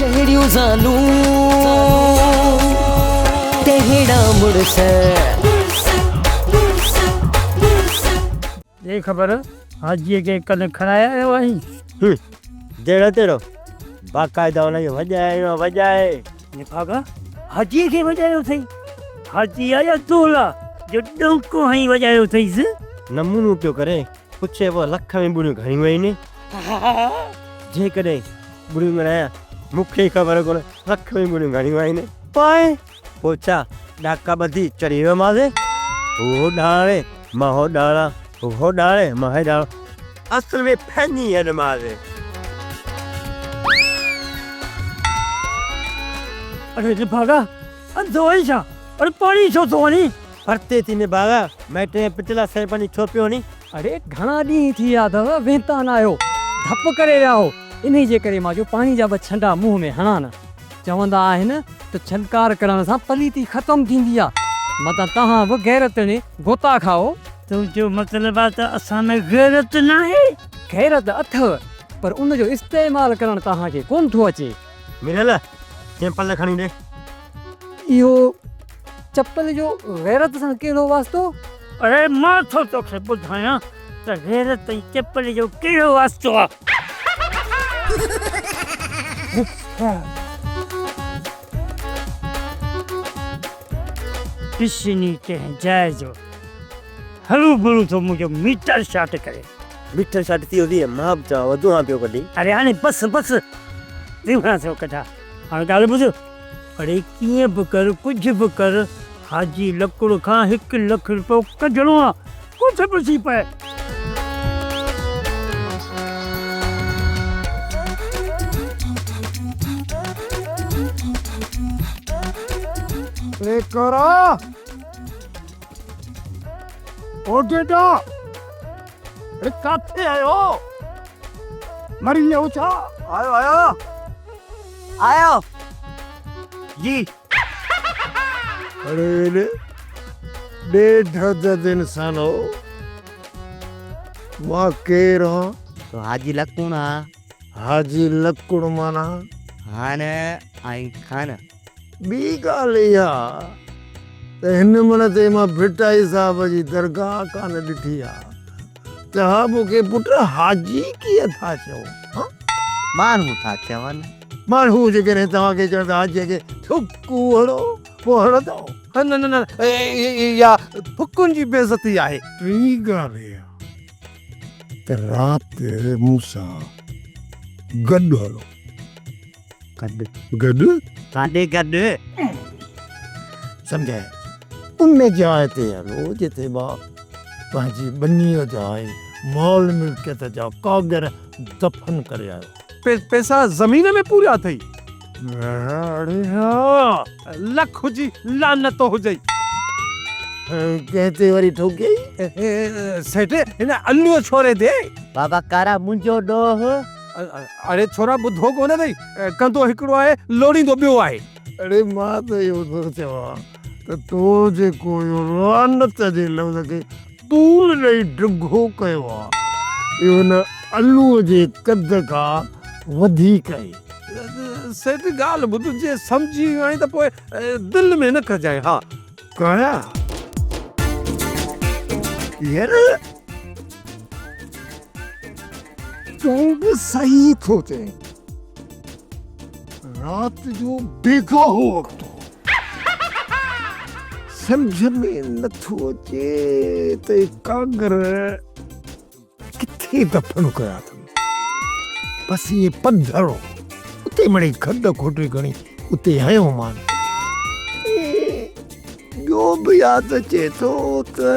جهڙيون زالون تهڙا مڙس. ڏي خبر حاجيء کي ڪن کڻائي آيو آهين؟ هه جهڙو تهڙو باقاعده ان کي وڄائي آيو آهيان وڄائي. نڀاڳا حاجيء کي وڄايو اٿئي؟ حاجي آ يا دولهه جو ڏونڪو هڻي وڄايو اٿئيس؟ نمونو پيو ڪري. پڇي پوء لک ۾ ٻڙيون گهڻيون آهن. جيڪڏهن ٻڙيون ڳڻايان مون کي ئي خبر ڪونه لک ۾ ٻڙيون گهڻيون آهن. پائي پوء ڇا ڏاڪا ٻڌي چڙهي ويومانس. هو هوڏانهن هڻي مان هوڏانهن هڻان، هو هوڏانهن هڻي مان هيڏانهن هڻان. اصل ۾ ڦني هڻمانس. اڙي نڀاڳا انڌو آهين ڇا؟ اڙي پاڻي ڇو ٿو هڻين؟ پرتي ٿي نڀاڳا، مائٽ ۽ پٽ لاء سر پاڻي ڇو پيو هڻين؟ اڙي گهڻا ڏينهن ٿي ويا اٿو وهنتا نه آهيو، ڌپ ڪري ويا هو، انهي جي ڪري مان جو پاڻي جا ٻه ڇنڊا منهن ۾ هڻان. چوندا آهن ته ڇنڪار ڪرڻ سان پليتي ختم ٿيندي آ، متان توهان به غيرتڻي غوطا کائو. تنهنجو مطلب آ ته اسان ۾ غيرت ناهي؟ غيرت اٿو پر ان جو استعمال ڪرڻ توهان کي ڪونه ٿو اچي. مليل چمپل کڻي ڏي. اهو چپل جو غيرت سان ڪهڙو واسطو؟ اڙي مان ٿو توکي ٻڌايان ته غيرت ۽ چپل جو ڪهڙو واسطو آ. ڏسني ڪنهن جاء جو هرو ڀرو ٿو منهنجو ميٽر شارٽ ڪري. ميٽر شارٽ ٿي هوندي مان به چوان وڌو هان پيو ڪڍي. اڙي هاڻي بس بس ديوان ٿيو ڪڍان هاڻي ڳالهه ٻڌ. اڙي ڪيئن به ڪر ڪجهه به ڪر حاجي لڪڙ کان هڪ لک رپيو ڪڍڻو آ ڪجهه به ٿي پئي. اي ڪورا او ڊيڊا اڙي ڪاٿي آيو مري ويو ڇا؟ آيو آيو آيو جي. اڙي ويلي ڏيڍ عدد انسان هو مان ڪير هان؟ تو حاجي لڪڻ ها. حاجي لڪڻ معنيٰ؟ هان ۽ خان. ٻي ڳالهه اها ته هن مهل تائين مان ڀٽائي صاحب جي درگاهه ڪانه ڏٺي آ ته ها مون کي پٽ حاجي ڪيئن ٿا چئو هان؟ ماڻهو ٿا چون. ماڻهو جيڪڏهن توهان کي چون ته حاجيء کي ٿڪو هڻو پوء هڻندؤ؟ نه نه نه اها ٿڪن جي بيعزتي آهي. ٽين ڳالهه اها ته رات مون سان گڏ هلو. گڏ. گڏ؟ ڪاڏي گڏ؟ سمجهايس، ان جاء تي هلو جتي مان پنهنجي ٻنيء جا ۽ مال ملڪيت جا ڪاڳر دفن ڪري آيو آهيان. پئسا زمين ۾ پوريا اٿئي؟ اڙي ها! لک جي لعنت هجئي! ڪنهن تي وري ٺوڪيئي؟ سيٺ، هن الوء ڇوري تي. بابا ڪارا منهنجو ڏوهه. اڙي ڇورا ٻڌو ڪونه اٿئي، ڪندو هڪڙو آهي، لوڙيندو ٻيو آهي. اڙي مان ته اهو ٿو چوان ته تو جيڪو اهو لعنت جي لفظ کي طول ڏئي ڊگهو ڪيو آ، اهو هن الوء جي قد کان وڌيڪ آهي. سيٺ ڳالهه ٻڌ، جي سمجهي ويو آهين ته پوء دل ۾ نه ڪجانء ها. ڪايا يار تون به صحيح ٿو چئين. رات جو بيگاهو وقت هو. سمجهه ۾ نٿو اچي ته اهي ڪاڳر ڪٿي دفن ڪيا اٿم. بس ائين پڌرو اتي مڙئي کڏ کوٽي کڻي اتي هنيومان. ٻيو به ياد اچي ٿو ته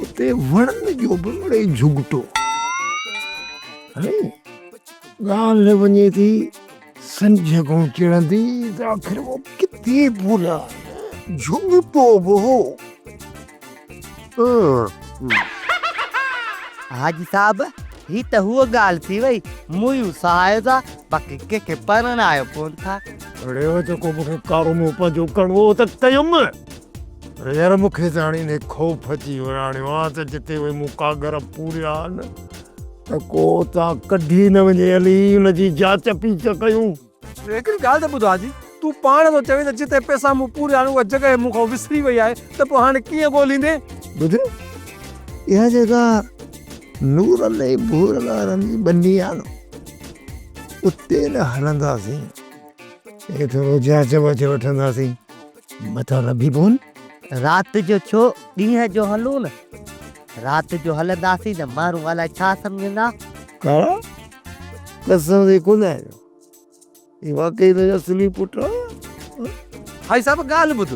اتي وڻن جو به مڙئي جهڳٽو هو. ڳالهه وڃي ٿي سنجهه کان چڙندي ته آخر اهو ڪٿي پوريا جهڳٽو به هو. حاجي صاحب هي ته هوء ڳالهه ٿي وئي، مويون سهايو ٿا باقي ڪنهن کي پرڻايو ڪونه ٿا. اڙي او جيڪو مون کي ڪارو منهن پنهنجو ڪرڻو هو ته ڪيم. پر يار مون کي ته هاڻي انهي خوف اچي وراڻيو آ ته جتي اهي مون ڪاڳر پوريا آهن ته ڪو اتان ڪڍي نه وڃي هلي ان جي جاچ پيچ ڪيون. هڪڙي ڳالهه ته ٻڌ حاجي، تون پاڻ ٿو چوين ته جتي پئسا مون پوريا آهن اها جڳهه مون کان وسري وئي آهي ته پوء هاڻي ڪيئن ڳوليندين؟ ٻڌ، اها جيڪا نورل ۽ ڀورل وارن جي ٻني آهي نه، اتي نه هلنداسين. هي ٿورو جاچ واچ وٺنداسين، متان لڀي پون. رات جو ڇو، ڏينهن جو هلون نه. رات جو هلنداسين ته ماڻهو الائي ڇا سمجهندا. ڪاڙا، قسم تي ڪونه آيو. هي واقعي تنهنجو اصلي پٽ آ؟ حاجي صاحب ڳالهه ٻڌ،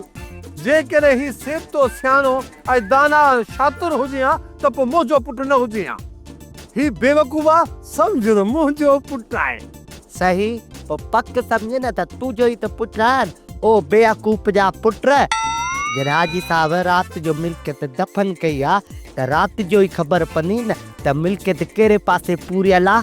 جيڪڏهن هي سيبتو، سياڻو ۽ داناء شاطر هجي ها ته پوء منهنجو پٽ نه هجي ها. هي بيوقوف آ، سمجهه ته منهنجو پٽ آهي. صحيح، پوء پڪ سمجهه نه ته تنهنجو ئي ته پٽ آهي او بيوقوف جا پٽ. جڏهن حاجي صاحب رات جو ملڪيت دفن ڪئي آ ته رات جو ئي خبر پوندي نه ته ملڪيت ڪهڙي پاسي پوريل آ.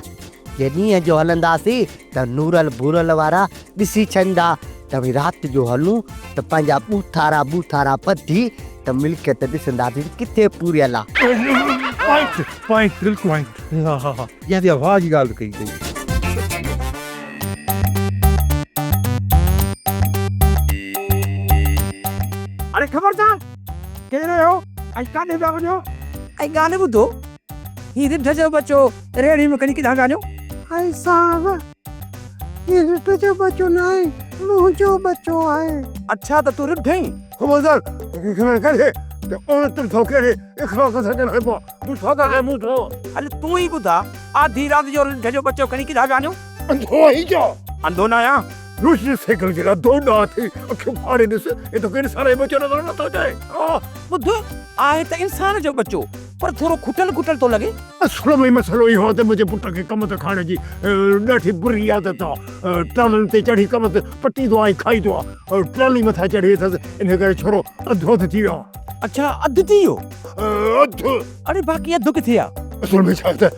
جي ڏينهن جو هلنداسين ته نورل ڀورل وارا ڏسي ڇڏيندا ته ڀئي رات جو هلون ته پنهنجا ٻوٿارا ٻوٿارا ٻڌي ته ملڪيت ڏسنداسين ته ڪٿي پوريل آ. پوائنٽ پوائنٽ بلڪل پوائنٽ ها ها ها اها به واهه جي ڳالهه ڪئي اٿئي. اڙي خبردار! ڪير آهيو ۽ ڪاڏي پيا وڃو؟ ۽ ڳالهه ٻڌو، هي رڍ جو ٻچو ريڙهي ۾ کڻي ڪيڏانهن ويا آهيو؟ ۽ صاحب، هي رڍ جو ٻچو ناهي، منهنجو ٻچو آهي. اڇا ته تون رڍ آهين؟ خبردار، توکي خبر ڪانهي ته عورتن سان ڪهڙي اخلاق سان ڳالهائبو آهي. تون ڇا ڳالهائين مون سان؟ هل تون ئي ٻڌاء، آڌي رات جو رڍ جو ٻچو کڻي ڪيڏانهن ويا آهيو؟ انڌو آهين ڇا؟ انڌو نه آهيان. روشني سائيڪل جهڙا دوڏا اٿئي، اکيون ڦاڙي ڏس، هي توکي انسان جو ٻچو نظر نٿو اچي. ٻڌ، آهي ته انسان جو ٻچو، پر ٿورو کٽل کٽل ٿو لڳي. اصل ۾ مسئلو اهو آهي ته منهنجي پٽ کي ڪمند کائڻ جي ڏاڍي بري عادت آهي. ٽرالين تي چڙهي ڪمند پٽيندو آهي ۽ کائيندو آهي. ٽرالي مٿان چڙهي اٿس، انهيء ڪري ڇورو اڌو اڌ ٿي ويو آهي. اڇا اڌ ٿي ويو؟ اڌ. اڙي باقي اڌ ڪٿي آ؟ اصل ۾ ڇا آهي ته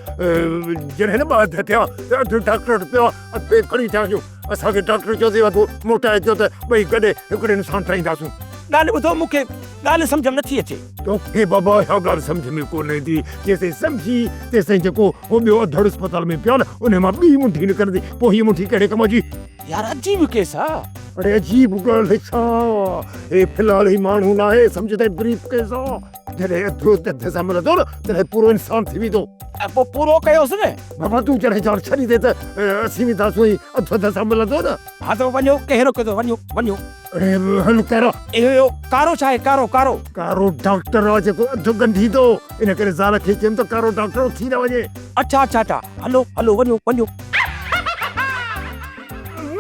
جڏهن نه ٻه اڌ ٿيا ته اڌ ڊاڪٽر وٽ پيو آهي، اڌ ٻئي کڻي ٿيا اچون. اسان کي ڊاڪٽر چيو ته اڌ موٽائي اچو ته ٻئي گڏي هڪڙي انسان ٺاهينداسون. ڳالهه ٻڌو مون کي ڳالهه سمجهه ۾ نٿي اچي. توکي بابا اها ڳالهه سمجهه ۾ ڪونه ايندي. جيستائين سمجهين تيستائين جيڪو هو ٻيو اڌڙ اسپتال ۾ پيو آهي نه انهي مان ٻي منڍي نڪرندي پوء هيء منڍي ڪهڙي ڪم جي؟ يار عجيب ڪيس آ. اڙي عجيب ڳالهه ڇا؟ هي في الحال هي ماڻهو ناهي سمجهه ته بريف ڪيس آ. جڏهن اڌ اڌ سان ملندو نه تڏهن پورو انسان ٿي ويندو. ۽ پوء پورو ڪيوس نه. بابا تون جڏهن جان ڇڏيندين ته اسين وينداسون ۽ اڌ اڌ سان ملندو نه. ها ته وڃو ڪنهن روڪيو ته وڃو وڃو. اڙي هل ڪارا. اهو ڪارو ڇا آهي ڪارو ڪارو. ڪارو ڊاڪٽر آ جيڪو اڌ ڳنڍيندو ان ڪري زال کي چيم ته ڪارو ڊاڪٽر اٿي نه وڃي. اڇا اڇا اڇا هلو هلو وڃو وڃو.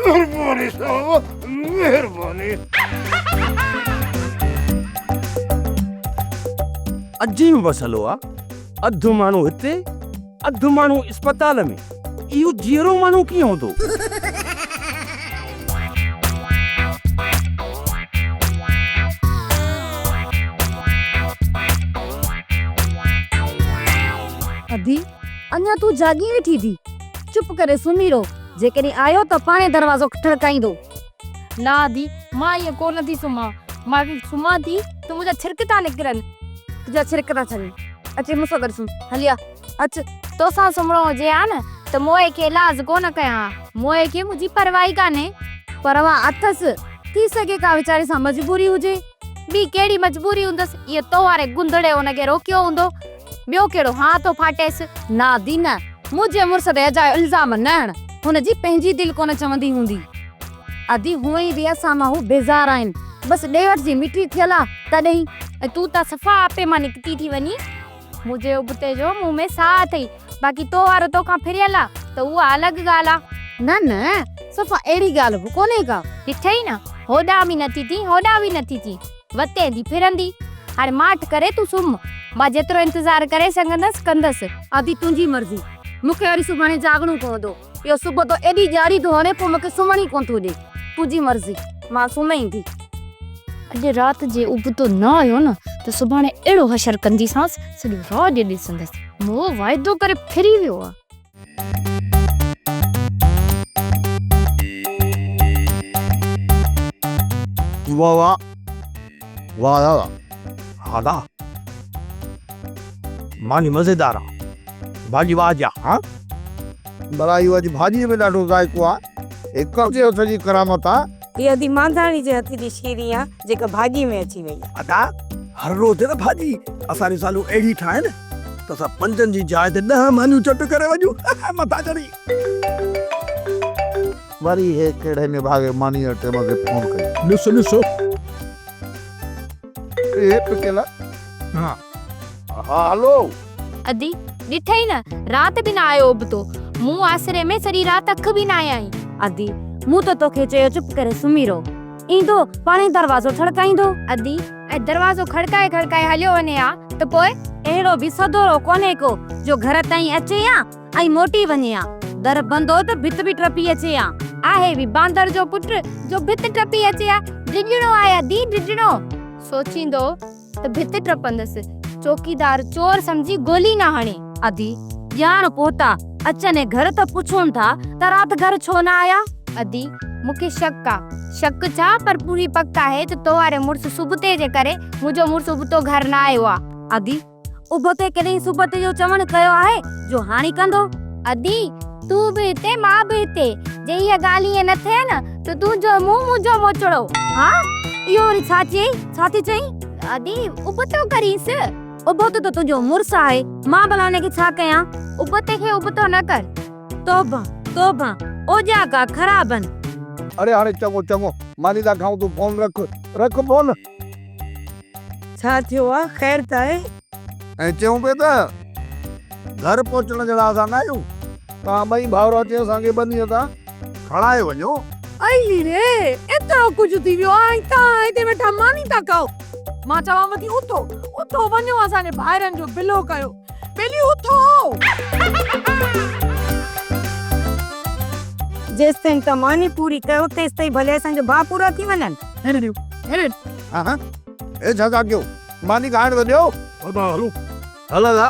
مهرباني صاحب مهرباني. عجيب مسئلو آ اڌ ماڻهو هتي اڌ ماڻهو اسپتال ۾ اهو جيئرو ماڻهو ڪيئن هوندو؟ ادي، اڃا تون جاڳي ويٺي ٿي؟ چپ ڪري سمهي رهو، جيڪڏهن آيو ته پاڻهي دروازو ٺڙڪائيندو. نه ادي، مان ائين ڪو نه ٿي سمهان. مان سمهان ٿي ته منهنجا ڇرڪ ٿا نڪرن. تنهنجا ڇرڪ ٿا ڇڏن. اچي مون سان گڏ سمهه. هلي آ، اچ. توسان سمهڻو هجي ها نه ته موهي کي ايلاز ڪو نه ڪيان ها. موهي کي منهنجي پرواهه ئي ڪانهي. پرواهه اٿس. ٿي سگهي ڪا ويچاري سان مجبوري هجي. ٻي ڪهڙي مجبوري هوندس. اهو تو واري گندڙي هن کي روڪيو هوندو. ٻيو ڪهڙو هانء ٿو ڦاٽيس. نه ادي نه. منهنجي مڙس تي اجايو الزام نه هڻ. هن جي پنهنجي دل ڪونه چوندي هوندي. ادي هونئن به اسان مان هو بيزار آهن. بس ڏي وٺ جي مٺي ٿيل آ تڏهن. ۽ تون ته صفا آپي مان نڪتي ٿي وڃين. منهنجي ابتي جو مون ۾ ساهه اٿئي. باقي تو وارو توکان ڦريل آ ته اها الڳ ڳالهه آ. نه نه صفا اهڙي ڳالهه به ڪونهي ڪا. ڏٺئي نه هوڏانهن به نٿي ٿين هوڏانهن به نٿي ٿين. وتين ٿي ڦرندي. هاڻي ماٺ ڪري تون سمهه. مان جيترو انتظار ڪري سگهندس ڪندس. ادي تنهنجي مرضي. مون کي وري سڀاڻي جاڳڻو پوندو. اهو صبح تو ايڏي ڄاڙي ٿو هڻي پوء مون کي سمهڻ ئي ڪونه ٿو ڏي. تنهنجي مرضي. مان سمهين ٿي. اڄ رات جي ابتو نه آيو نه ته سڀاڻي اهڙو حشر ڪنديسانس سڄو راڄ ڏسندس. مون واعدو ڪري ڦري ويو آ. واھ واھ واھ دادا ها دا ماني مزيدار آ ڀاڄي واھ جي آ ها. ڀلا اهو اڄ ڀاڄيء ۾ ڏاڍو ذائقو آ. هڪ جي هٿ جي ڪرامت آ. هي ادي مانڌاڻي جي هٿ جي شيري آ جيڪا ڀاڄي ۾ اچي وئي آ. ادا هر روز نه ڀاڄي اسان جون زالون اهڙي ٺاهن ته اسان پنجن جي جاء تي ڏهه مانيون چٽ ڪري وڃون مٿان چڙهي. وري هي ڪهڙي نڀاڳي مانيء جي ٽيم تي فون ڪئي. ڏس ڏس. هي پڪل ها ها هلو. ادي ڏٺئي نه رات به نه آيو ابتو. مون آسري ۾ سڄي رات اک به ناهي آئي. ادي مون ته توکي چيو چپ ڪري سمهي رهو. ايندو پاڻهي دروازو ٺڙڪائيندو. ادي ۽ دروازو کڙڪائي کڙڪائي هليو وڃي ها ته پوء؟ اهڙو به سدورو ڪونهي ڪو جو گهر تائين اچي ها ۽ موٽي وڃي ها. در بند هو ته ڀت به ٽپي اچي ها. آهي به باندر جو پٽ جو ڀت ٽپي اچي ها. ڊڄڻو آهي ادي ڊڄڻو. سوچيندو ته ڀت ٽپندس، چوڪيدار چور سمجهي گولي نه هڻي. ادي، ڄاڻ پهتا، اچن گهر ته پڇون ٿا ته رات گهر ڇو نه آيا؟ ادي، مون کي شڪ آ. شڪ ڇا پر پوري پڪ آهي ته تو واري مڙس سبتي جي ڪري منهنجو مڙس ابتو گهر نه آيو آ. ادي، ابتي ڪڏهن سبتي جو چوڻ ڪيو آهي جو هاڻي ڪندو؟ ادي، تون به هتي مان به هتي، جي هيء ڳالهه ائين نه ٿئي نه ته تنهنجو منهن منهنجو موچڙو. ها؟ اهو وري ڇا چيئي؟ ڇا ٿي چئين؟ ادي، ابتو ڪرينس. ابتو ته تنهنجو مڙس آهي، مان ڀلا ان کي ڇا ڪيان؟ ابتي کي ابتو نه ڪر. توبه، توبه، اوڄاڪا خرابن. اڙي هاڻي چڱو چڱو، ماني ٿا کائون تون فون رک، رک فون. ڇا ٿيو آ، خير ته آهي؟ ۽ چيون پئي ته گهر پهچڻ جهڙا اسان نه آهيون، توهان ٻئي ڀائر اچي اسان کي ٻنيء تان کڻائي وڃو. ائي ري، ايترو ڪجهه ٿي ويو آ ۽ توهان هتي ويٺا ماني ٿا کائو. مان چوانو ٿي اٿو، اٿو وڃو اسان جي ڀائرن جو بلو ڪيو. ٻيلي اٿو. جيستائين توهان ماني پوري ڪيو تيستائين ڀلي اسان جا ڀاء پورا ٿي وڃن. هيڏي ڏيو، هيڏي. ها ها، هي ڇا ٿا ڪيو؟ ماني کائڻ ته ڏيو. بابا هلو. هل ادا.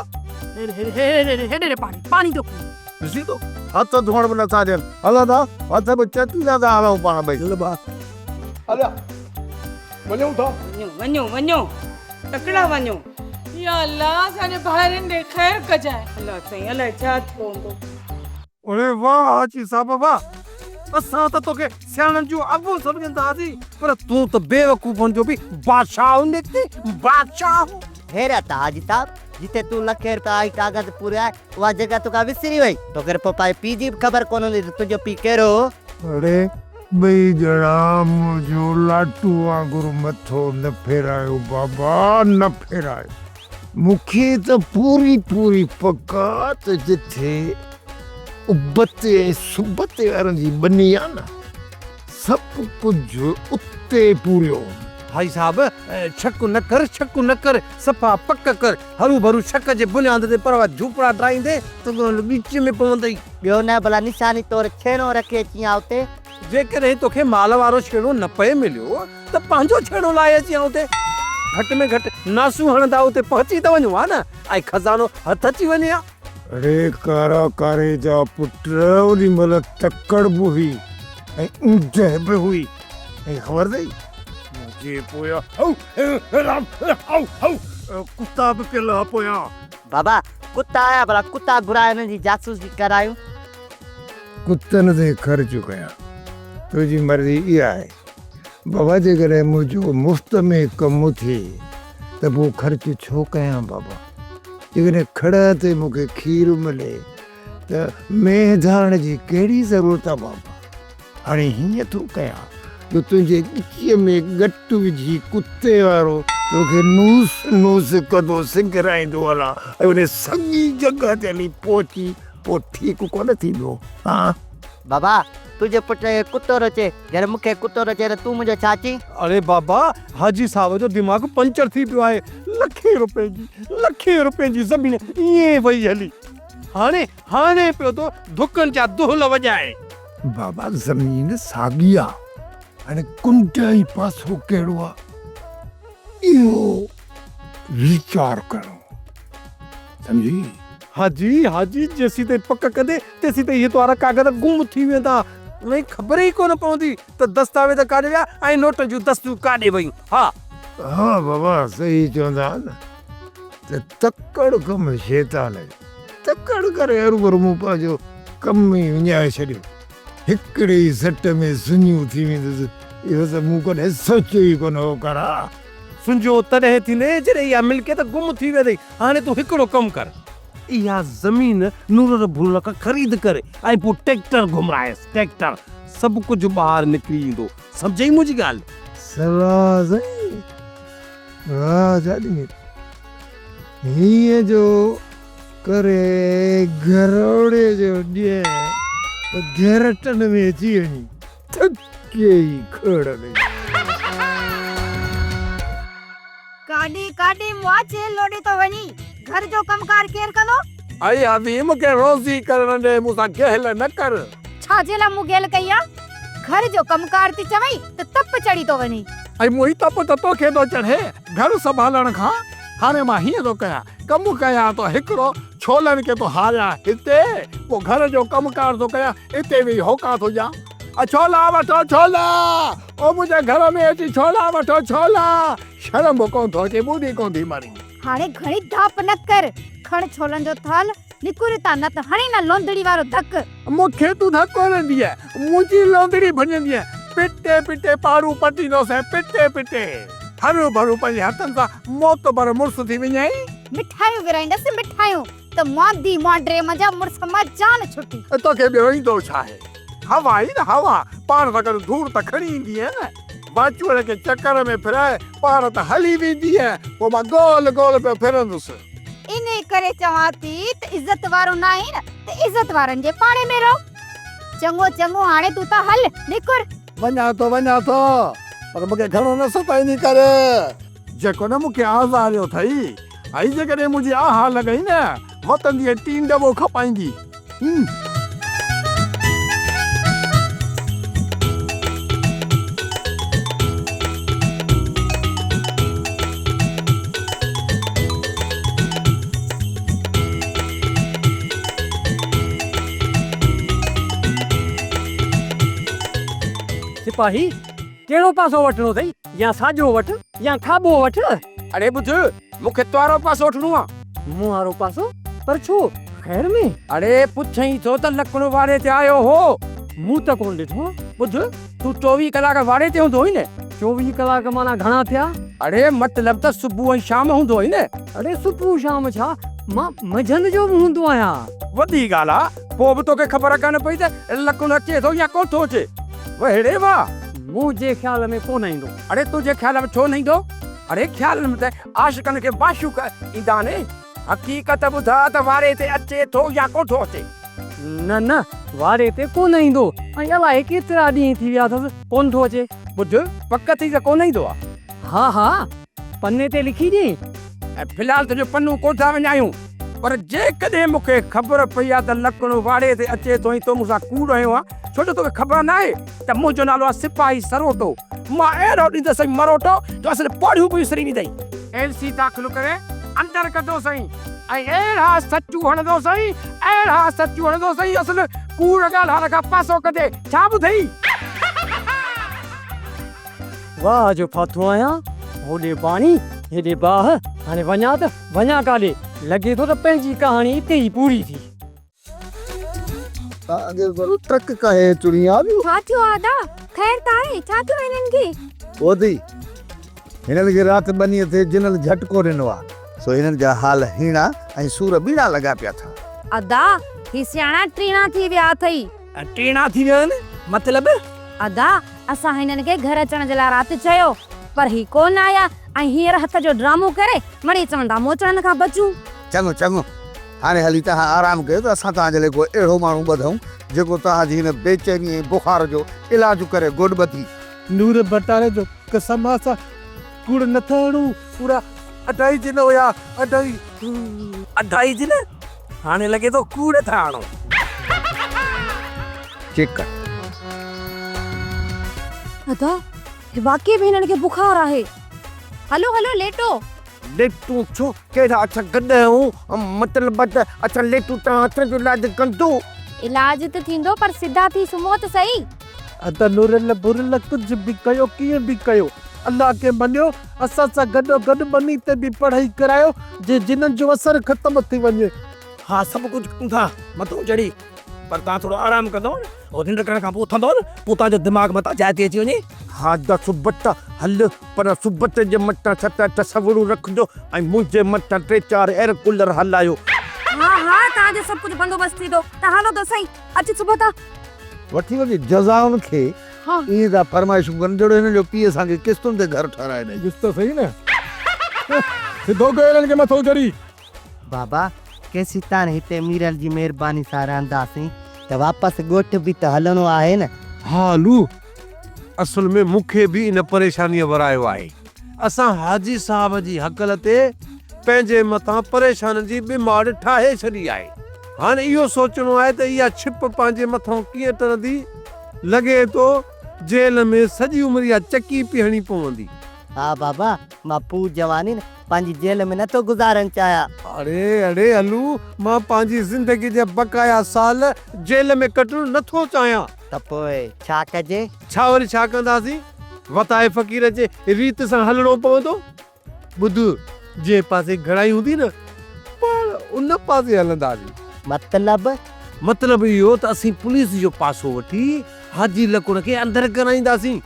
هيڏي ڏي پاڻي، پاڻي ٿو پيئي. ڏسين ٿو، هٿ ڌوئڻ به نٿا ڏين. هل ادا، هٿ به چٽيندا ٿا هلون پاڻ ٻئي. هل ڀاء. هليا وڃون ٿا. وڃو وڃو وڃو، تڪڙا وڃو. يا الله اسان جي ڀائرن ڏي خير ڪجانء. الله سائين الائي ڇا ٿيو هوندو. اڙي واهه حاجي صاحب واهه! اسان ته توکي سياڻن جون ابو سمجهندا هئاسين پر تون ته بيوقوفن جو به بادشاهه نڪتين، بادشاهه! هير ته حاجي صاحب، جتي تون لکين رپيا ۽ ڪاغذ پوريا اها جڳهه توکان وسري وئي. توکي ته پوء پنهنجي پيء جي به خبر ڪونه هوندي ته تنهنجو پيء ڪهڙو هو. اڙي ٻئي ڄڻا منهنجو لاٽو وانگر مٿو نه ڦيرايو بابا نه ڦيرايو. مون کي ته پوري پوري پڪ آ ته جٿي ابتي ۽ سبتي وارن جي ٻني آ نه، سڀ ڪجهه اتي پوريو هوندو. ڀائي صاحب، شڪ نه ڪر، شڪ نه ڪر، صفا پڪ ڪر، هروڀرو شڪ جي بنياد تي پروا جهوپڙا ڊاهيندين ته ڳالهه ڳچيء ۾ پوندئي. ٻيو نه ڀلا نشاني طور ڇيڻو رکي اچين ها اتي. جيڪڏهن توکي مال وارو ڇيڻو نه پئي مليو ته پنهنجو ڇيڻو لائي اچين ها اتي. گهٽ ۾ گهٽ ناسون هڻندا اتي پهچي ته وڃون ها نه ۽ خزانو هٿ اچي وڃي ها. اڙي ڪارا ڪاري جا پٽ اوڏي مهل تڪڙ به هئي ۽ اوندهه به هئي ۽ خبر اٿئي منهنجي پويان هو هو هو ڪتا به پيل هئا پويان. بابا ڪتا آيا ڀلا ڪتا گهرائي انهن جي جاسوسي ڪرايون. ڪتن تي خرچ ڪيان تنهنجي مرضي اها آهي. بابا جيڪڏهن منهنجو مفت ۾ ڪم ٿئي ته پوء خرچ ڇو ڪيان بابا جيڪڏهن کڙهه تي مون کي کير ملي ته مينهن ڌارڻ جي ڪهڙي ضرورت آ بابا هاڻي هيئن ٿو ڪيان جو تنهنجي ڳچيء ۾ ڳٽ وجهي ڪتي وارو توکي نوس نوس ڪندو سنگهرائيندو هلان ۽ ان سڳي جڳهه تي هلي پهچي پوء ٺيڪ ڪونه ٿيندو ها. بابا تنهنجي پٽ کي ڪتو رچي، جڏهن مون کي ڪتو رچي ته تون منهنجو ڇا چين؟ اڙي بابا حاجي صاحب جو دماغ پنچر ٿي پيو آهي، لکين روپين جي لکين روپين جي زمين ائين وئي هلي، هاڻي هاڻي پيو ٿو ڌڪن جا دهل وڄائي. بابا زمين ساڳي آ، هاڻي ڪنڊ ۽ پاسو ڪهڙو آ، اهو ويچار ڪرڻو سمجهي. حاجي حاجي جيسيتائين پڪ ڪندي تيسيتائين اهي توهارا ڪاغذ گم ٿي ويندا ۽ خبر ئي ڪونه پوندي ته دستاويز ڪاڏي ويا ۽ نوٽن جون دستيون ڪاڏي ويون. ها. ها بابا صحيح چوندا آهن نه ته تڪڙ ڪم شيطان جو. تڪڙ ڪري هروڀرو مون پنهنجو ڪم ئي وڃائي ڇڏيو. هڪڙي ئي سٽ ۾ سڃو ٿي ويندس، اهو ته مون ڪڏهن سوچيو ئي ڪونه هو ڪرا. سڃو تڏهن ٿيندين جڏهن اها ملڪيت گم ٿي ويندئي. هاڻي تون هڪڙو ڪم ڪر. اها زمين نورل ڀورل کان خريد ڪر ۽ پوء ٽيڪٽر گهمرائيس، ٽيڪٽر. سڀ ڪجهه ٻاهر نڪري ايندو. سمجهئي منهنجي ڳالهه؟ سوا سائين، واهه جاڏي. هينئن جو ڪري گهروڙي جو ڏين ته گهرٽن ۾ اچي وڃي ٿڪي ئي کوڙ ۾. ڪاڏي ڪاڏي مئا چيلهه لوڏي ٿو وڃين، گهر جو ڪم ڪار ڪير ڪندو؟ اي عظيم مون کي روزي ڪرڻ ڏي، مون سان گهل نه ڪر. ڇا جي لاء مون گهل ڪئي آ؟ گهر جو ڪم ڪار ٿي چوين ته تپ چڙهي ٿو وڃي. اي موئي تپ ته توکي ٿو چڙهي، گهر سنڀالڻ کان. هاڻي مان هيئن ٿو ڪيان، ڪم ڪيان ٿو هڪڙو، ڇولن کي ٿو هاريان هتي، پوء گهر جو ڪم ڪار ٿو ڪيان، اتي ويهي هوڪا ٿو ڏيان. ڇولا وٺو ڇولا، او منهنجي گهر ۾ اچي ڇولا وٺو ڇولا. شرم به ڪونه ٿو اچي، ٻوڏي ڪونه ٿي مرين. هاڻي گهڻي ڌاپ نه ڪر، کڻ ڇولن جو ٿالهه، نڪر هتان نه ته هڻي نه لوندڙي وارو ڌڪ. مون کي تون ڌڪ هڻندينء، منهنجي لوندڙي ڀڃندينء، پٽي پٽي پاڙون پٽيندوسين، پٽي پٽي. هرو ڀرو پنهنجي هٿن سان معتبر مڙس ٿي وڃين. مٺايون ورهائيندس مٺايون، ته ماندي مانڊري منجهان مڙس مان جان ڇٽي. توکي ٻيو ايندو ڇا آهي؟ هوا ئي نه هوا، پاڻ سان گڏ ڌوڙ ته کڻي ايندينء نه. واچوڙي کي چڪر ۾ ڦرائي پاڻ ته هلي ويندينء، پوء مان گول گول پيو ڦرندس. انهيء ڪري چوان ٿي ته عزت وارو ناهين نه ته عزت وارن جي پاڙي ۾ رهو. چڱو چڱو هاڻي تون ته هل، نڪر. وڃان ٿو وڃان ٿو، پر مون کي گهڻو نه ستائيندي ڪر. جيڪو نه مون کي آزاريو اٿئي، ۽ جيڪڏهن منهنجي آها لڳئي نه، وتندينء ٽين ڊٻو کپائيندي. سپاهي، ڪهڙو پاسو وٺڻو اٿئي، يا ساڄو وٺ يا کاٻو وٺ. اڙي ٻڌ، مون کي توارو پاسو وٺڻو آ. مون وارو پاسو؟ پر ڇو؟ خير ۾؟ اڙي پڇئين ٿو ته لڪڻ واڙي تي آيو هو. مون ته ڪونه ڏٺو. ٻڌ، تون 24 ڪلاڪ واڙي تي هوندو هئين نه؟ 24 ڪلاڪ معنيٰ گهڻا ٿيا؟ اڙي مطلب ته صبح ۽ شام هوندو هئين نه؟ اڙي صبح شام ڇا، مان منجهند جو به هوندو آهيان. وڏي ڳالهه آ، پوء به توکي خبر ڪانه پئي ته لڪڻ اچي ٿو يا ڪونه ٿو اچي. وهڙي واهه! منهنجي خيال ۾ ڪونه ايندو. اڙي تنهنجي خيال ۾ ڇو نه ايندو؟ اڙي خيال ۾ ته عاشقن کي معشوق ايندا آهن. حقيقت ٻڌاء ته واري تي اچي ٿو يا ڪونه ٿو اچي؟ نه نه واري تي ڪونه ايندو ۽ الائي ڪيترا ڏينهن ٿي ويا اٿس ڪونه ٿو اچي. ٻڌ پڪ ٿي ته ڪونه ايندو آ. ها ها پني تي لکي ڏي. ۽ في الحال تنهنجو پنو ڪونه ٿا وڃايون پر جيڪڏهن مون کي خبر پئي آ ته لڪڻو واڙي تي اچي ٿو ۽ تو مون سان ڪوڙ هنيو آ ڇو جو توکي خبر ناهي ته منهنجو نالو آ سپاهي سروٽو مان اهڙو ڏيندس مروٽو جو اصل پوڙهيون به وسري ويندئي. ايل سي داخل ڪري اندر ڪندوسين ۽ اهڙا سچو هڻندوسين، اهڙا سچو هڻندوسين اصل ڪوڙ ڳالهائڻ کان پاسو ڪندي. ڇا ٻڌئي؟ واهه جو ڦاٿو آهيان، هوڏي پاڻي، هيڏي باهه، هاڻي وڃان ته وڃان ڪاڏي؟ لڳي ٿو ته پنهنجي ڪهاڻي اتي ئي پوري ٿي. تان کي وري ٽرڪ ڪاهي اچڻي آ ٻيو. ڇا ٿيو آ ادا؟ خير ته آهي؟ ڇا ٿيو هنن کي؟ ٻوڌي، هنن کي رات ٻنيء تي جنن جهٽڪو ڏنو آ، سو هنن جا حال هيڻا ۽ سور ٻيڻا لڳا پيا ٿا. ادا، هي سياڻا ٽيڻا ٿي ويا اٿئي. ٽيڻا ٿي ويا آهن؟ مطلب؟ ادا، اسان هنن کي گهر اچڻ جي لاء رات چيو، پر هي ڪونه آيا ۽ هينئر هٿ جو ڊرامو ڪري مڙئي چون ٿا موچڙن کان بچون. چڱو چڱو، هاڻي هلي توهان آرام ڪيو ته اسان توهان جي لاء ڪو اهڙو ماڻهو ٻڌون جيڪو توهان جي هن بيچيني ۽ بخار جو علاج ڪري گوڏ ٻڌي. نور ڀٽاري جو قسم آ اسان ڪوڙ نه ٿا هڻون پورا اڍائي جن هيا اڍائي. اڍائي جن؟ هاڻي لڳي ٿو ڪوڙ ٿا هڻو. چيڪ ڪر. ادا هي واقعي به هنن کي بخار آهي. هلو هلو ليٽو. ليٽون ڇو؟ ڪهڙا اسان گڏهه آهيون؟ مطلب ته اسان ليٽون توهان اسان جو علاج ڪندو؟ علاج ته ٿيندو پر سڌا ٿي سمهو ته سهي. ادا نورل ڀورل ڪجهه به ڪيو ڪيئن به ڪيو الله کي مڃيو اسان سان گڏو گڏ ٻني تي به پڙهائي ڪرايو جي جنن جو اثر ختم ٿي وڃي. ها سڀ ڪجهه ڪيون ٿا مٿو چڙهي. پر توهان ٿورو آرام ڪندؤ نه، هو ننڊ ڪرڻ کان پوء اٿندؤ نه، پوء توهان جو دماغ متان جاء تي اچي وڃي. ها دا سبت هل، پر سبت جي مٿان ست اٺ سوڙون رکجو ۽ منهنجي مٿان ٽي چار ايئر ڪولر هلايو. ها ها توهان جو سڀ ڪجهه بندوبست ٿيندو، ته هلو ته سهي، اچ سبتا. وٺي وڃي جزائن کي ائين ٿا فرمائشون ڪن جهڙو هنن جو پيء اسان کي قسطن تي گهر ٺهرائي ڏئي. ڏس ته سهي نه. سڌو ڪيو هنن کي مٿو چڙهي. بابا، ڪيسيتائين هتي ميرل جي مهرباني سان رهنداسين ته واپس ڳوٺ به ته هلڻو آهي نه. ها علو، اصل ۾ مون کي به ان پريشانيء ورايو آهي. اسان حاجي صاحب جي هڪل تي پنهنجي مٿان پريشانين جي ٻماڙ ٺاهي ڇڏي آهي. هاڻ اهو سوچڻو آهي ته اها ڇپ پنهنجي مٿان ڪيئن ٽرندي. لڳي ٿو جيل ۾ سڄي عمر اها چڪي پيهڻي پوندي. ها بابا، مان پوء جواني نه پنهنجي جيل ۾ نه ٿو گذارڻ چاهيان. اڙي اڙي علو، مان پنهنجي زندگي جا بقايا سال جيل ۾ ڪٽڻ نه ٿو چاهيان. ته پوء ڇا ڪجي؟ ڇا وري ڇا ڪنداسين؟ وتائي فقير جي ريت سان هلڻو پوندو. ٻڌ، جنهن پاسي گهڻائي هوندي نه، پاڻ ان پاسي هلنداسين. مطلب؟ مطلب اهو ته اسين پوليس جو پاسو وٺي حاجي لڪڻ کي اندر ڪرائينداسين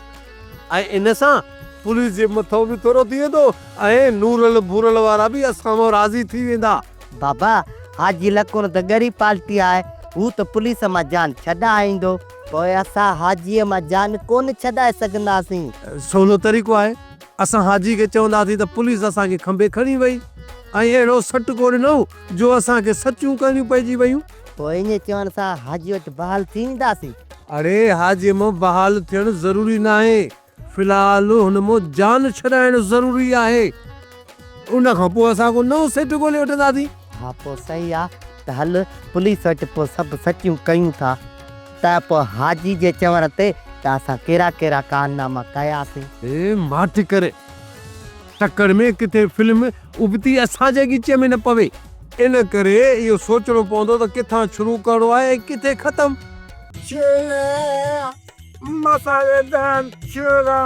۽ ان سان پوليس جي مٿو به ٿورو ٿي ويندو ۽ نورل ڀورل وارا به اسان مان راضي ٿي ويندا. بابا، حاجي لڪڻ ته ڳري پالٽي آهي، هو ته پوليس مان جان ڇڏائيندو. پوء اسان حاجيء مان جان ڪونه ڇڏائي سگهنداسين. سولو طريقو آهي، اسان حاجي کي چونداسين ته پوليس اسان کي کنڀي کڻي وئي ۽ اهڙو سٽڪو ڏنائون جو اسان کي سچيون ڪرڻيون پئجي ويون. پوء ائين چوڻ سان حاجي وٽ بحال ٿي وينداسين؟ اڙي حاجي مان بحال ٿيڻ ضروري ناهي، في الحال هن مان جان ڇڏائڻ ضروري آهي. ان کان پوء اسان ڪو نئون سيٽ ڳولي وٺنداسين. ها پوء صحيح آ ته هل پوليس وٽ پوء سڀ سچيون ڪيون ٿا ته پوء حاجي جي چوڻ تي ته اسان ڪهڙا ڪهڙا ڪارناما ڪياسين. اي ماٺ ڪر، تڪڙ ۾ ڪٿي فلم ابتي اسان جي ڳچيء ۾ نه پوي. ان ڪري اهو سوچڻو پوندو ته ڪٿان شروع ڪرڻو آهي ۽ ڪٿي ختم. ڇولا مساليدار ڇولا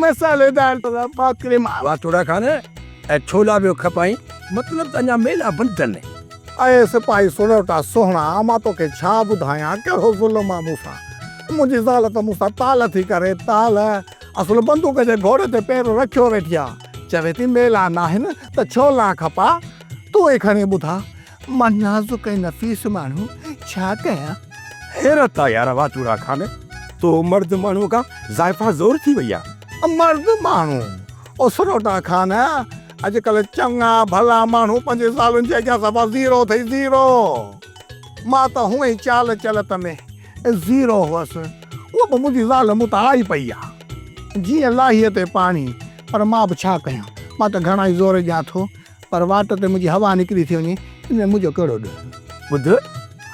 مساليدار ڀاڪري مان. واتوڙا کان ۽ ڇولا پيو کپائين، مطلب ته اڃا ميلا بند اٿن. اي سپاهي سروٽا سهڻا، مان توکي ڇا ٻڌايان، ڪهڙو ظلم آ مون سان. منهنجي زال ته مون سان تال ٿي ڪري، تال. اصل بندوق جي گهوڙي تي پير رکيو ويٺي آ. چوي ٿي ميلا ناهن ته ڇولا کپا. تون ئي کڻي ٻڌاء، مان نازڪ ۽ نفيس ماڻهو ڇا ڪيان؟ حيرت آ يار واتوڙا خان، تو مرد ماڻهوء کان زائفان زور ٿي وئي آ. مرد ماڻهو! او سروٽا خان، اڄڪلهه چڱا ڀلا ماڻهو پنهنجي زالن جي اڳيان صفا زيرو اٿئي زيرو. مان ته هونئن ئي چال چلت ۾ زيرو هئس، اها به منهنجي زال مون تان آئي پئي آ، جيئن لاهيء تي پاڻي. پر مان به ڇا ڪيان، مان ته گهڻا ئي زور ڏيان ٿو، پر واٽ تي منهنجي هوا نڪري ٿي وڃي، ان ۾ منهنجو ڪهڙو ڏوهه؟ ٻڌ،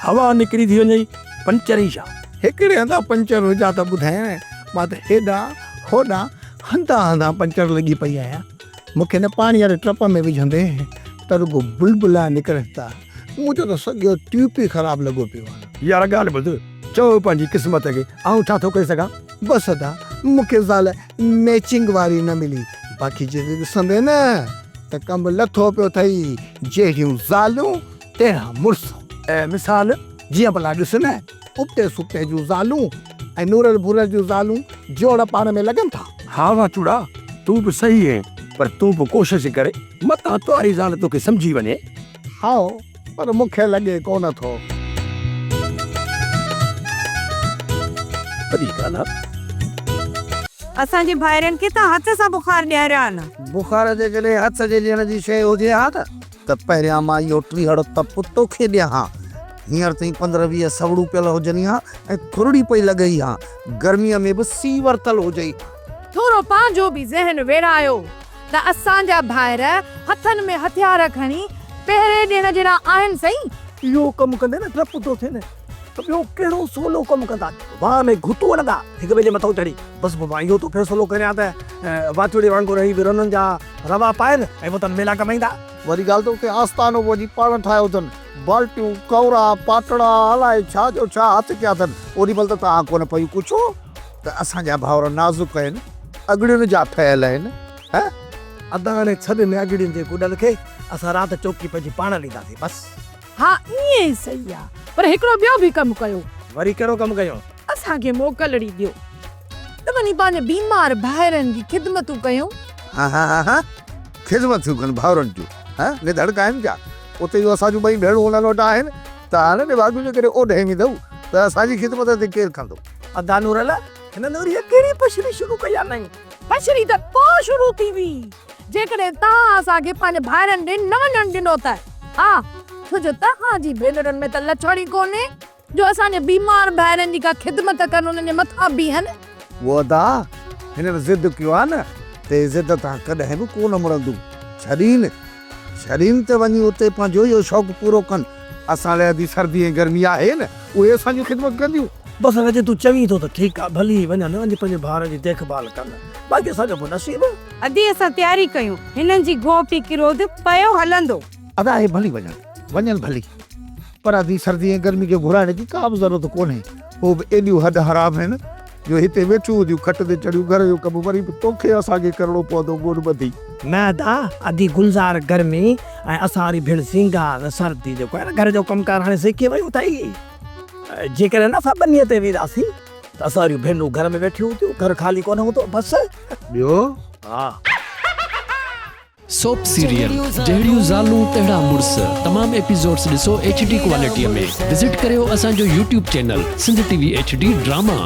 هوا نڪري ٿي وڃئي، پنچر ئي ڇا؟ هڪڙي هنڌان پنچر هجان ته ٻڌايانء، مان ته هيڏانهن هوڏانهن هنڌان هنڌان پنچر لڳي پئي آهيان. مون کي نه پاڻي واري ٽپ ۾ وجهندي ته رڳو بلبلا نڪرن ٿا. منهنجو ته سڄو ٽيوب ئي خراب لڳو پيو آهي. يار ڳالهه ٻڌ، چئو پنهنجي قسمت کي، آئون ڇا ٿو ڪري سگهان؟ بس ادا، مون کي زال ميچنگ واري نه ملي، باقي جي ڏسندين نه ته ڪم لٿو پيو اٿئي، جهڙيون زالون تهڙا مڙس. مثال؟ جيئن ڀلا ڏس نه، ابتي سبتي جون زالون ۽ نورل ڀورل جون زالون جوڙ پاڻ ۾ لڳن ٿا. ها واچوڙا، تون به صحيح آهين، پر تون به ڪوشش ڪر، متان توهاري زال توکي سمجهي وڃي. هائو، پر مون کي لڳي ڪونه ٿو. وڏي ڳالهه آ. اسان جي ڀائرن کي ته هٿ سان بخار ڏياريا آ نه. بخار جيڪڏهن هٿ جي ڏيڻ جي شيء هجي ها نه ته پهريان مان اهو ٽيهڙ تپ توکي ڏيان ها. هينئر تائين پندرهن 20 سوڙون پيل هجني ها ۽ ٿرڙي پئي لڳئي ها. گرميء ۾ به سيء ورتل هجئي ها. ٿورو پنهنجو به ذهن ويڙهايو ته اسان جا ڀائر هٿن ۾ هٿيار کڻي پهري ڏيڻ جهڙا آهن سائين. اهو ڪم ڪندي نه ڊپ ٿو ٿئي نه ته ٻيو ڪهڙو سولو ڪم ڪندا. واهه ۾ گهتو هڻندا هڪ ٻئي جي مٿئون چڙهي. بس پوء مان اهو ٿو فيصلو ڪريان ته واچوڙي وانگر هي به رنن جا روا پائن ۽ وتن ميلا ڪمائيندا. وري ڳالهه ته اتي آستانو به وڃي پاڻ ٺاهيو اٿن. بالٽيون، ڪورا، پاٽڙا، الائي ڇا جو ڇا هٿ ڪيا اٿن. اوڏي مهل ته توهان ڪونه پيون ڪڇو ته اسان جا ڀائر نازڪ آهن، اڳڙين جا ٺهيل آهن. هه. ادا هاڻي ڇڏ انهن اڳڙين جي گڏن کي، اسان رات چوڪي پنهنجي پاڻ ڏينداسين بس. ها ائين ئي صحيح آ. پر هڪڙو ٻيو به ڪم ڪيو. وري ڪهڙو ڪم ڪيو؟ اسان کي موڪلڙي ڏيو ته وڃي پنهنجي بيمار ڀائرن جي خدمتون ڪيون. ها ها ها ها خدمتون ڪن ڀائرن جون ها نڌڻڪا آهن ڇا؟ اتي جو اسان جون ٻئي ڀيڻون انهن وٽ آهن ته هاڻي نڀاڳيون جيڪڏهن اوڏهين ويندؤ ته اسان جي خدمت هتي ڪير ڪندو؟ ادا نورل هنن وري اها ڪهڙي پشري شروع ڪئي آهي نئين؟ پشري ته پوء شروع ٿي هئي جيڪڏهن توهان اسان کي پنهنجي ڀائرن ڏي نه وڃڻ ڏنو ته. ها ڇو جو توهان جي ڀينرن ۾ ته لڇڻ ئي ڪونهي جو اسان جي بيمار ڀائرن جي ڪا خدمت ڪن انهن جي مٿان بيهن. اهو ادا هنن ضد ڪيو آهي نه ته هي ضد تان ڪڏهن به ڪونه مڙندو. ڇڏين ڇڏين ته وڃي اتي پنهنجو اهو شوق پورو ڪن. اسان لاء ادي سردي ۽ گرمي آهي نه اهي اسان جون خدمت ڪنديون. بس هاڻي جي تون چوين ٿو ته ٺيڪ آ ڀلي وڃن وڃي پنهنجي ڀائرن جي ديک ڀال ڪن باقي اسان جو به نصيب. ادي اسان تياري ڪيون هنن جي گوء پي ڪروڌ پيو هلندو. ادا اهي ڀلي وڃن وڃن ڀلي پر ادي سردي ۽ گرمي کي گهرائڻ جي ڪا به ضرورت ڪونهي هو به ايڏيون هڏ حرام آهن جو هتي ويٺيون هونديون کٽ تي چڙهيون گهر جو ڪم وري به توکي اسان کي ڪرڻو پوندو ڳوڏ ٻڌي. نه ادا ادي گلزار گرمي ۽ اسان واري ڀيڻ سينگار سردي جيڪو آهي نه گهر جو ڪم ڪار هاڻي سکي ويون اٿئي جيڪڏهن نه اسان ٻنيء تي وينداسين ته اسان واريون ڀينرون گهر ۾ ويٺيون هونديون گهر خالي ڪونه هوندو بس. ٻيو؟ ها. سوپ سيريل جهڙيون زالون تهڙا مڙس تمام ايپيسوڊس ڏسو ايڇ ڊي ڪوالٽي ۾ وزٽ ڪريو اسان جو YouTube channel Sindh T V H D drama.